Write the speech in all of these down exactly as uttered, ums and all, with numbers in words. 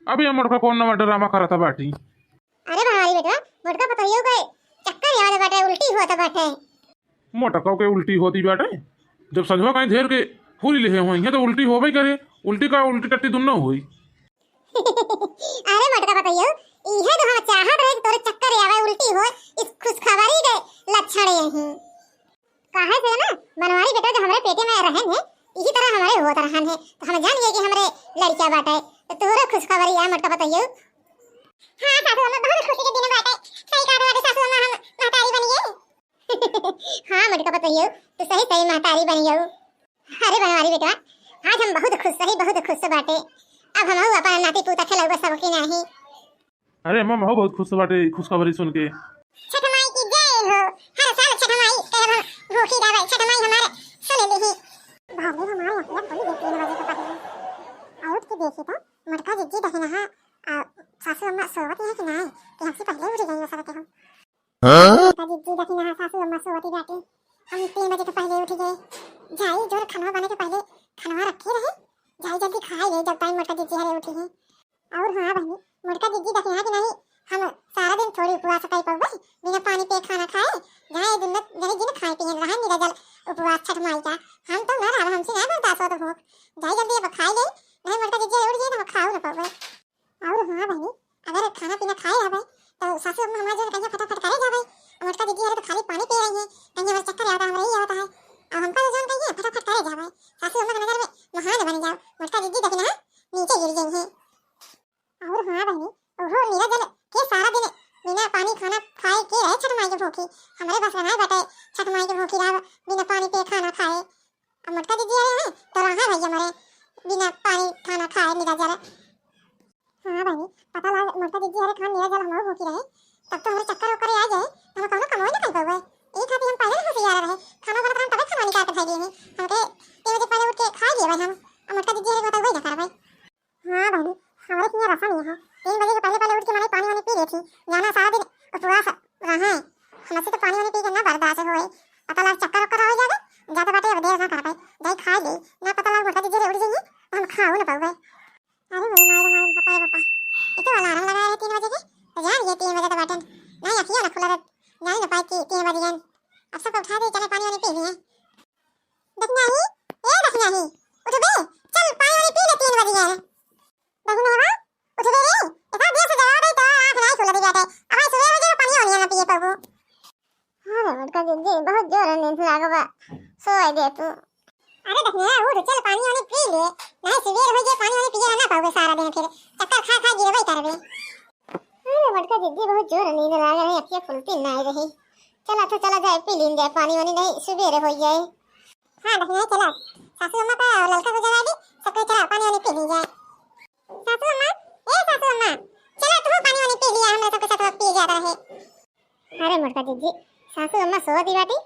अब ये मोटका कौन नवा ड्रामा करत बाटी? अरे बनवारी बेटवा, मोटका पतोहियो के चक्कर आवत बाटे, उल्टी होत बाटे। मोटका के उल्टी होती बाटे? जब संझवा कहीं धेर के फूली लेहे होइहें तो उल्टी होबे करे। उल्टी का उल्टी टट्टी दुन्नो होई। अरे मोटका पतोहियो, इहे तो हम चाहत रहे कि तोरे चक्कर आवे, उल्टी हो, इस खुशखबरी के लक्षण यही। काहे से ना, बनवारी बेटा जो हमरे पेटे में रहन है, इही तरह हमरे होत रहन है, तो हम जान गए कि हमरे लड़का बाटे, तो तोहरे खुशखबरी है मोटका पतोहियो। हाँ सासू अम्मा, बहुत खुशी के दिन बाटे। सही कहा बाटे सासू अम्मा, हम महतारी बन गए। हाँ मोटका पतोहियो, तू सही सही महतारी बन गयो। अरे बनवारी बेटा, आज हम बहुत खुश रही, बहुत खुश बाटे। अब हम अपन नाती पूता खेलौबा सब की नाही। अरे अम्मा, महू बहुत खुश बाटे खुशखबरी सुन के। छठ माई की जय हो। हर साल छठ माई के हम भूखी रहबै, छठ माई हमारे सुन लेही। भाभी हमारे यहाँ पूरी देती है बजे के पहले। आउट की देखी तो मोटका जिज्जी दहिना है, आ, सासू अम्मा सोवत है कि नहीं, कि हमसे पहले उठ गई हो सकते हो। हाँ? मोटका जिज्जी दहिना है, सासू अम्मा सोवत ही बाटी। हम तीन बजे के पहले उठ गए। जाई जोर खनवा बने के पहले खनवा रखे रहे, जाई जल्दी खाए ले, जब टाइम मोटका जिज्जी हरे उठी है। और हाँ बहनी, मोटका जिज्जी दखिना कि नहीं, हम सारा दिन थोड़ी उपवास कर पउबे, बिना पानी पिए खाना खाए, जहाँ ये दुन्नो जने जिन खाए पिए रहा निरजल उपवास छठ माई का। हम तो ना रहा, हमसे ना बर्दाश्त होत भूख। जाई जल्दी अब खाए ले, नहीं मोटका जिज्जी उठ जाए तो हम खाऊ ना पउबे। और हाँ बहनी, अगर खाना पीना खाए रहबे तो सासू अम्मा हमारे जन कहिए फटाफट करे जाबे, मोटका जिज्जी हरे तो खाली पानी पी रही है, कहिए हमारे चक्कर आवता, हमारे ही आवता है। अब हमका तो जन कहिए फटाफट करे जाबे, सासू अम्मा के नजर में महान बन जाओ, मोटका जिज्जी दखिना नीचे गिर गई है। और हाँ बहनी, ओहो निरजल के सारा दिन बिना पानी खाना खाए के रहे छठ माई के भूखी। हमरे बस बनाए बाटे छठ माई के भूखी रहा बिना पानी पिए खाना खाए। अब मोटका जिज्जी आए हैं तो रहा भाई हमारे बिना पानी खाना खाए निरजल। हाँ बहनी, पता लाग मोटका जिज्जी हरे खान निरजल हम भूखी रहे, तब तो हमरे चक्कर ओकर आ जाए, हम कौनो कमाई ना कर पावे। एक हाथी हम पहले ना होशियार रहे, खाना बनत रहन तबे खाना निकाल के खाई लिए हैं। हमके तीन बजे पहले उठ के खाई लिए भाई हम, अब मोटका जिज्जी हरे होता वही ना करबे। हाँ बहनी, हमारे हियाँ रसम ये है, तीन बजे के पहले पहले उठ के माने पानी वानी पी लेथी, जाना सारा दिन उपवास रहे। हमसे तो पानी वानी पी के ना बर्दाश्त होए, पता लाग चक्कर उक्कर हो जावे, जाते बाटे अब देर ना कर पाए, जाई खा ले, ना पता लाग मोटका जिज्जी रे उठ जाइए, हम खाओ ना पावे। अरे मोरी माई रे माई, बापा रे बापा, ये तो अलार्म लगा रहे तीन बजे के, तो जान ये तीन बजे तो बाटन, नहीं अखिया ना खुला रहे, जान ना पाए कि तीन बजे गए, अब सबको उठा दे, चले पानी वानी पी लिए। दखिनाही, ए दखिनाही, उठबे, चल पानी वानी पी ले, तीन बज गए। दखिनहवा, उठबे रे, इतना देर से जगावे तो आँख नाई खुलत बाटे। अब सुबह हो जाए, पानी वानी ना पिए पाबो। हाँ रे मोटका जिज्जी, बहुत जोर नींद लागबा, सोए दे तू। अरे दखिनहवा, उठ, चल पानी वानी पी ले, नहीं सुबह हो जाए, पानी वानी पिए ना पाबे सारा दिन, फिर चक्कर खा खा गिरबे करबे। अरे मोटका जिज्जी, बहुत जोर नींद लाग रही, अखिया खुलती नहीं रही। चला तो चला जाए, पी लीन जाए पानी वानी, नहीं सुबेरे हो जाए। हाँ दखिनहवा, चला, सासू अम्मा का और ललका को जगा दी, सबके चला पानी वानी पी ली जाए। सासू अम्मा, ए सासू अम्मा, चला तू पानी वानी पी लिया, हमरे सबके साथ पिए जात रहे। अरे मोटका जिज्जी, सासू अम्मा सोवत ही बाटी,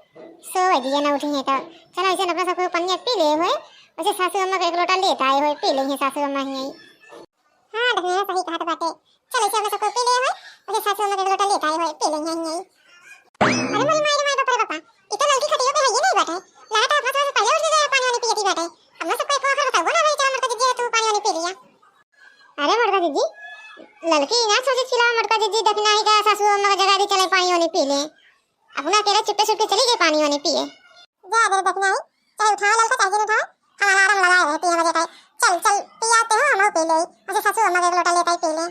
सोवे दिया ना उठी है तो चला, ऐसे अपना सबको पनिया पी ले होए, वैसे सासू अम्मा का एक लोटा लेत आए होए, पी ले है सासू अम्मा ही आई। हाँ दखिनहवा, सही कहत बाटे। चल, ऐसे हमने सबको पी ले होए, उसे सासू अम्मा के लोटा लेत आए होए, पी ले यहीं, यहीं। अरे मोरी माई रे माई, बाप रे बापा, ई तो ललकी खटियो पे है ही नहीं बाटे। लागत है अपना सबसे पहले उठ के गए पानी वानी पियती बाटे। अपना सबको एक आखिर बताओ ना भाई, चल मोटका जिज्जी तू पानी वानी पी लिया। अरे मोटका जिज्जी, ललकी ना सोचे छिला मोटका जिज्जी, दखिनहवा का सासू अम्मा का जगा दी, चले पानी वानी पी ले। अपना अकेले चुप्पे चुप्पे चली गई पानी वानी पिए। जा दे दखिनहवा, चाहे उठाओ ललका, चाहे जिन उठाओ, हमारा आराम लगा है तीन बजे का। चल, चल, पियाते हो, हम पी ले। उसे सासू अम्मा के एक लोटा लेता ही पी ले।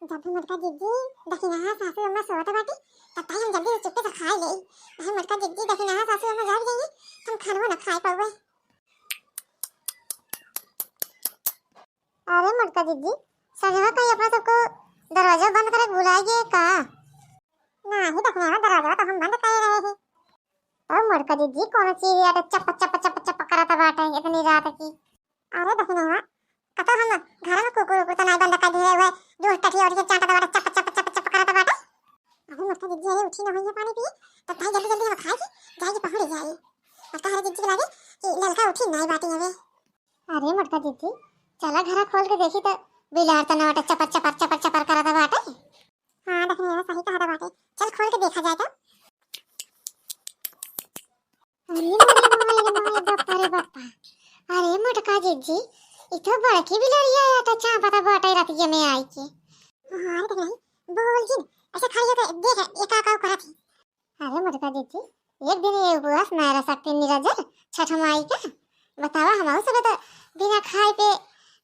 जब भी मोटका जिज्जी दखिनहा सासू अम्मा सोवत बाटी, तब ताई हम जल्दी से चुप्पे से खाए ले। नहीं मोटका जिज्जी दखिनहा सासू अम्मा जाग जाइए, हम खानो ना खाए पावे। अरे मोटका जिज्जी, संझवा कहीं अपना सबको दरवाजा बंद करे भुला गए का? नहीं दखिनहा, दरवाजा तो हम बंद करे रहे हैं। ओ मोटका जिज्जी, कौन चीज यार चप चप चप चप करत बाटे इतनी रात की? अरे दखिनहा, कतो हम घर में कुकुर उकुर तो नहीं बंद कर दिए हुए, जो टटी और के चाटत बाटे, चप चप चप चप करत बाटे। अरे मोटका जिज्जी, अरे उठी ना होइए पानी पिए, तब ताई जल्दी जल्दी हम खाए की जाएगी पहुंच जाए। मोटका हरे जिज्जी के लागे कि ललका उठी नहीं बाटी हवे। अरे मोटका जिज्जी, चला घरा खोल के देखी तो बिलार तो ना बाटे, चपर चपर चपर चपर करत बाटे। हाँ दखिनहा, सही कहत बाटे, चल खोल के देखा जाए तो। अरे मोरे माई रे माई, बापा रे बापा। अरे मोटका जिज्जी, ई तो बड़की बिलरिया है, तो चापत बाटे रतिया में आई के। हाँ, अरे देख नहीं, बोल जिन, ऐसे खड़ी होके देख, ये का, का करत है। अरे मोटका दीदी, एक दिन ये उपवास ना रह सकती निरजल, छठ माई का। बतावा, हमहू सब तो बिना खाए पे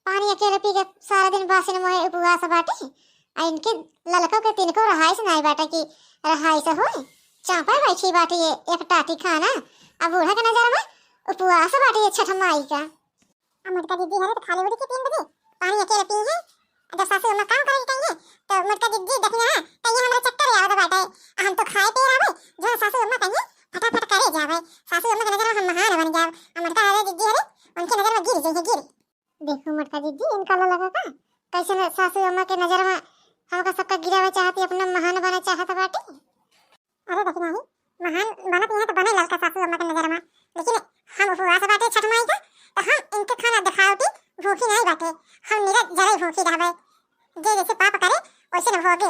पानी अकेले पी के सारा दिन बासिन मोहे उपवास बाटे। आ इनके ललको के तिनको रहाइश नाई बाटे कि रहाइश होए। चापा बैठी बाटे ये एक टाटी खाना। आ बूढ़ा के नजर में उपवास बाटे ये छठ माई का। आ मोटका दीदी हरे तो खाली उठ के तीन बजे पानी अकेले पी है। जब सासू अम्मा काम करे के कहिए, तो मोटका दीदी देखिए, हाँ, कहिए हमरा चक्कर आवत बाटे। आ हम तो खाए पिए रहबे, जो सासू अम्मा कहिए, फटाफट करे जाबे। सासू अम्मा के नजर में हम महान बन जाब। आ मोटका हरे दीदी हरे, उनके नजर में गिर जाइए, गिर। देखो मोटका दीदी, इनका ला लगा का? कैसे न सासू अम्मा के नजर में हमका सबका गिरावे चाहती, अपना महान बने चाहत बाटे। अरे देखी नाही, महान बनत यहाँ तो बने ललका सासू अम्मा के नजर में, लेकिन हम उपवास बाटे छठ माई का, तो हम इनके खाना दिखावटी भूखी नहीं बाटे, हम निरा जरे भूखी रहबे, जे जैसे पाप करे वैसे न भोगे।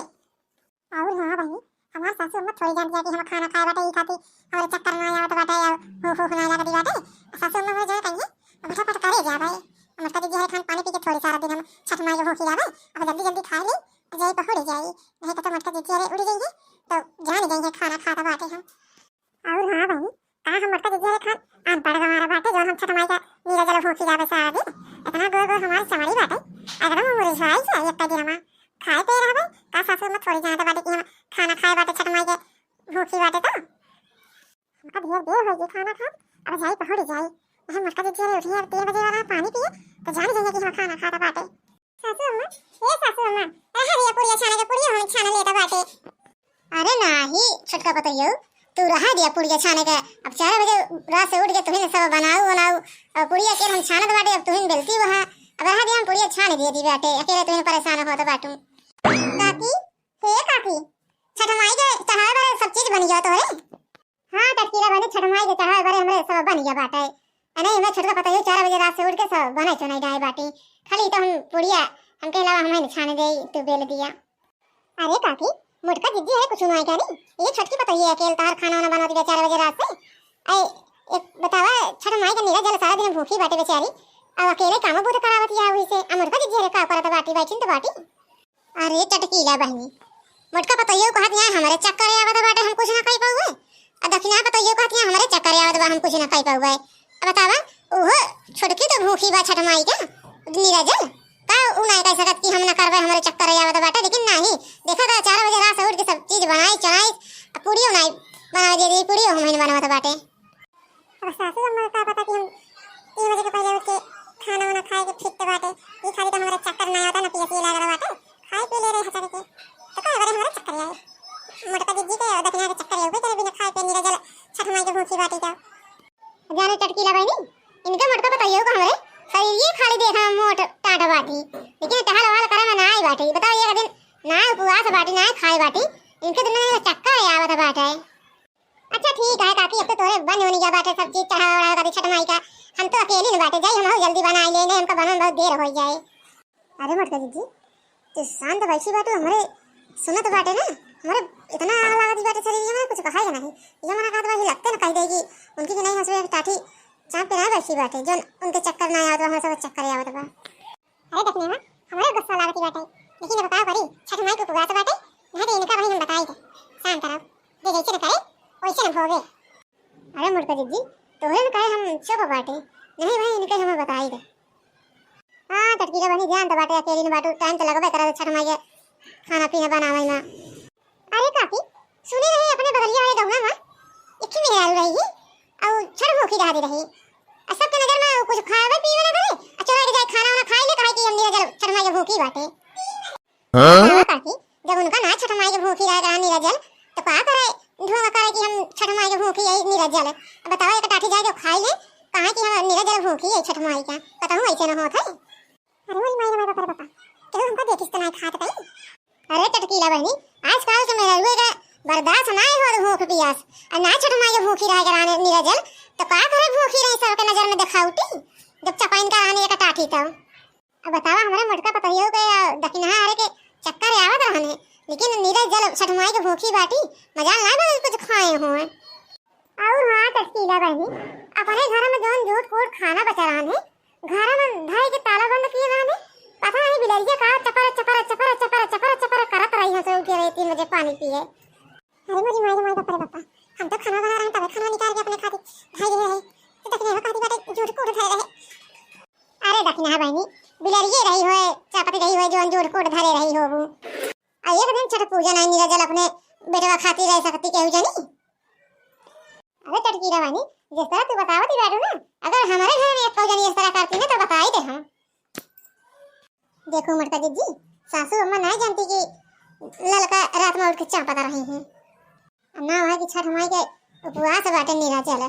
और हाँ बहनी, हमार सासू अम्मा थोड़ी जानती है कि हम खाना खाए बाटे ई खाती, हमारे चक्कर ना आवत बाटे और भूख भूख ना लगती बाटे। सासू अम्मा हो जाए कहिए, फटाफट करे जाबे। मोटका दीदी है खान पानी पी के थोड़ी सारा दिन हम छठ माई के भूखी रहबे, अब जल्दी जल्दी खा ली, जाई पहुड़ जाई। नहीं तो मोटका दीदी अरे उड़ गई है, तो जान गई है खाना खाता बाटे हम। और हाँ बहनी, का हम मोटका दीदी अरे खान अनपढ़ गंवारा बाटे, जो हम छठ माई का नीला जल भूखी जाबे सारा दिन। इतना गोर गोर हमारी चमड़ी बाटे, एकदम मुरझाई जाए एक दिन में। खाए पे रहबे, का सासू में थोड़ी जानते बाटे कि हम खाना खाए बाटे छठ माई के भूखी बाटे तो। हमका ढेर देर हो गई खाना खात, अब जाई पहुड़ जाई। हम मोटका दीदी अरे उठी, अब तीन बजे वाला पानी पिए, तो जान जाइए कि हम खाना खाता बाटे। सासू अम्मा, ए सासू अम्मा, रहा दिया पुड़िया छाने के, पुड़िया हम छान लेता बाटे। अरे नाही, छोटका पतोहियो, तू रहा दिया पुड़िया छाने के। अब चार बजे रात से उठ के तुहिन सब बनाऊ, बनाऊ, और पुड़िया के हम छानत बाटे, अब तुहिन बेलती वहाँ। अब रहा दिया, हम पुड़िया छान दिए दी बाटे, अकेले तुहिन परेशान होत बाटू। काकी, हे काकी, छठ माई के चढ़ावे वाला सब चीज बन गया तोहरे? हाँ, टटकीला बहनी, छठ माई के चढ़ावे बरे हमरे सब बन गया बाटे। अने मैं छोटका पतोहियो चार बजे रात से उठ के सब बनाई चुनाई डाए बाटी। खाली तो हम पुड़िया, हमके अलावा हम ही छाने दे, तू बेल दिया। अरे काकी, मोटका जिज्जी है कुछ नहीं करी। ये छोटकी पतोहिया अकेल तार खाना वाना बनावत बा चार बजे रात से। ऐ, एक बतावा, छठ माई के नीरा जल सारा दिन भूखी बाटे बेचारी। अब अकेले काम बहुत करावत या हुई से। आ मोटका जिज्जी है का करत बाटी, बैठिन तो बाटी। अरे चटकीला बहिनी, मोटका पतोहियो कहत यहाँ हमरे चक्कर आवत बाटे, हम कुछ ना कही पाउए। आ दक्षिणा पतोहियो कहत यहाँ हमरे चक्कर आवत बा, हम कुछ ना कही पाउए। अब बतावा, उहो छोटकी तो भूखी बा छठ माई के, नीरा जल। का उ ना कह सकत कि हम ना करबे, हमरे चक्कर आवत बाटे, लेकिन नाही। देखा था चार बजे रात से उठ के सब चीज बनाई, चनाई, आ पूड़ियो नाही बनावे दे दी, पूड़ियो हम ही बनवत बाटे। अब सासू अम्मा का पता कि हम तीन बजे के पहले उठ के खाना वाना खाए के फिट बाटे। ई खाली तो हमारा चक्कर ना आता, ना पियसी लागल बाटे। खाए पी ले रहे हचर के। तो का बरे हमारा चक्कर आए? मोटका जिज्जी के और दक्षिणा के चक्कर आए, करे बिना खाए पे नीरा जल छठ माई के भूखी बाटी का। जाने चटकीला बहनी, इनके मोटका पतोहियो का हमरे शरीर ये खाली देखा मोट टाट बाटी, लेकिन टहल वहल करे में ना आई बाटी। बताओ, एक दिन ना उपवास बाटी, ना खाए बाटी, इनके दुनिया में चक्कर आवत बाटे। अच्छा ठीक है काकी, अब तो तोरे बन होने गया बाटे सब चीज चढ़ावा उढ़ावा करी छठ माई का। हम तो अकेली न बाटे, जाई हम जल्दी बनाई लेने, हमका बने में बहुत देर हो जाए। अरे मोटका जिज्जी, तू शांत बैठी बाटू, हमरे सुनत बाटे ना, हमरे इतना आग लागत बाटे शरीर में, कुछ कहा ही नहीं। ये मना कहत बा, ही लगते न कह देगी, उनकी कि नहीं हंसबे टाठी चाप के ना बैठी बाटे, जो उनके चक्कर ना आवत बा, हमरे सब चक्कर आवत बा। अरे दखिनवा, हमरे गुस्सा लागत बाटे, लेकिन अब का करी, छठ माई के उपवास बाटे, नहीं तो इनका वही हम बताई दे, शांत रहो, जे जैसे न करे, वैसे न भोगे। अरे मोटका जिज्जी, तोहरे न कहे हम चुप बाटे, नहीं भाई इनके हमें बताई दे। हाँ, चटकीला बहनी जान तो बाटे, अकेली न बाटू, टाइम तो लगबे करे छठ माई के खाना पीना बनावे में। अरे काकी, सुने रहे अपने बगलिया वाले गौना में एक ही मेहरारू रही है, और छठ भूखी रह दे रही। आ सबके नजर में कुछ खावे पीवे ना करे, आ चोरा के जाए खाना वाना खाई ले, कहे कि हम नीरा जल छठ माई के भूखी बाटे। हाँ? बतावा काकी, जब उनका ना छठ माई के भूखी रहे कहा नीरा जल, तो का करे ढोंग करे कि हम छठ माई के भूखी है नीरा जल। अब बतावा, एक टाठी जाए के खाई ले, कहे कि हम नीरा जल भूखी है छठ माई का, कतहूँ ऐसे ना होत है। अरे मोरी माई रे माई, बाप रे बापा, केहू हमका देखिस त नाय खात कहीं। अरे चटकीला बहनी, आजकल के मेहरुए का बर्दाश्त नाय होत भूख पियास। आ ना छठ माई के भूखी रहे के रहने नीरा जल, तो का करे भूखी रही सबके नजर में देखावटी, जब चपाइन का रहने एक टाठी तब। अब बतावा, हमरे मोटका पतोहियो के आ दखिनहा हरे के चक्कर आवत रहने, लेकिन नीरा जल छठ माई के भूखी बाटी, मजाल ना बा कुछ खाए होए। और हाँ चटकीला बहनी, अपने घर में जौन जूठ कूट खाना बचा रहने, घर में धरे के ताला बंद किए रहने, पता नहीं बिलरिया का चपर चपर चपर चपर चपर चपर करत रही है, सो उठे रहे तीन बजे पानी पिए। अरे मोरी माई रे माई, बाप रे बापा, हम तो खाना बना रहे हैं, तबे खाना निकाल के अपने खातिर धरे रहे। तो दखिनहा कहती बाटे जूठ कूट धरे रहे। अरे दखिनहा बहिनी, बिलरिये रही होए, चापती रही होए, जौन जूठ कूट धरे रही होबू। आ एक दिन छठ पूजा नहीं नीरा जल अपने बेटवा खातिर रह सकती केहू जनी। अरे टटकीरा बहिनी, जिस तरह तू बतावत ही बाटू ना, अगर हमारे घर में एक जनी इस तरह करती ना तो बताई दे हम। देखो मटका जिज्जी, सासू अम्मा नहीं जानती कि ललका रात में उठ के चापत रही हैं। ना है कि छठ माई के उपवास बाटे नीरा चले,